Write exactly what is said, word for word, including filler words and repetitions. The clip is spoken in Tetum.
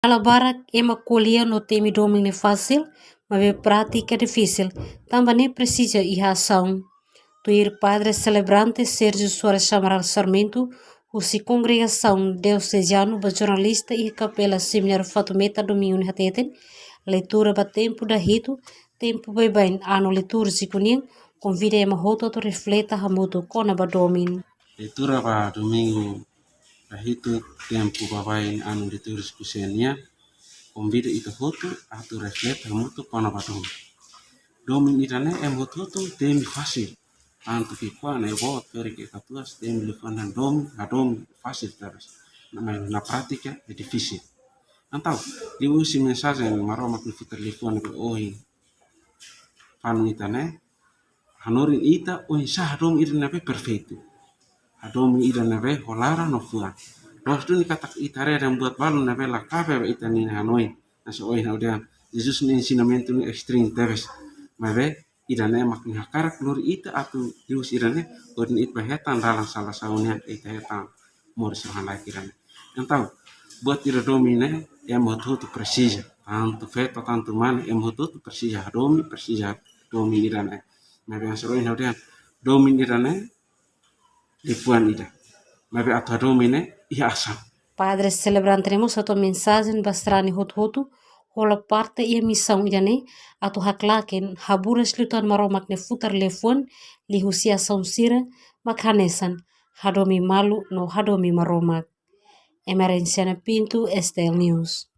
Dala barak ema ko'alia no temi domin ne'e fasil, maibé prátika difisil, tanba ne'e presiza iha asaun. Tuir Padre Selebrante Sérgio Soares Amaral Sarmento, husi kongregasaun Diosejanu ba jornalista iha Kapela Semináriu Fatumeta domingu ne'e hateten, leitura ba tempu dahitu, tempu baibain ano litúrjiku nian, konvida ema hotu atu reflete hamutuk kona-ba domin. Leitura ba domingu dahitu, tempu baibain ano litúrjiku sira-nian, konvida ita hotu atu reflete hamutuk kona-ba domin. Domin ida-ne'e ema hotu-hotu temi fasil. Tantu ki'ikoan, ne'e boot, ferik, katuas, temi liafuan domin, hadomi fasil tebes. Maibé iha prátika ne'e difisil. Entaun, liuhusi mensajen Maromak nia futar liafuan ne'ebé ohin fanun ita ne'e, hanorin ita oinsá hadomi ida ne'ebé perfeitu. Hadomi ida ne'ebé ho laran no fuan. Loos duni katak ita haree dehan buat balun ne'ebé la kabe ba ita-nia hanoin. Hanesan ohin ha'u dehan, Jesus nia ensinamentu ne'e ekstremu tebes. Maibé ida-ne'e mak nia hakarak lori ita atu liuhusi ida-ne'e, hodi nune'e ita bele hetan dalan sala saun nian, ita hetan moris rohan-laek ida-ne'e. Entaun, buat ida domin ne'e, ema hotu-hotu presiza. Tantu feto, tantu mane, ema hotu-hotu presiza hadomi, presiza domin ida-ne'e. Maibé hanesan ohin ha'u dehan, domin ida-ne'e liafuan ida. Maibé atu hadomi ne'e iha asaun. Padre Selebrante ne'e mós hato'o mensajen ba sarani hotu-hotu, hola parte iha misaun ida-ne'e, atu haklaken haburas liután Maromak nia futar liafuan, liuhusi asaun sira, mak hanesan hadomi malu no hadomi Maromak. Emerenciana Pinto, S T L News.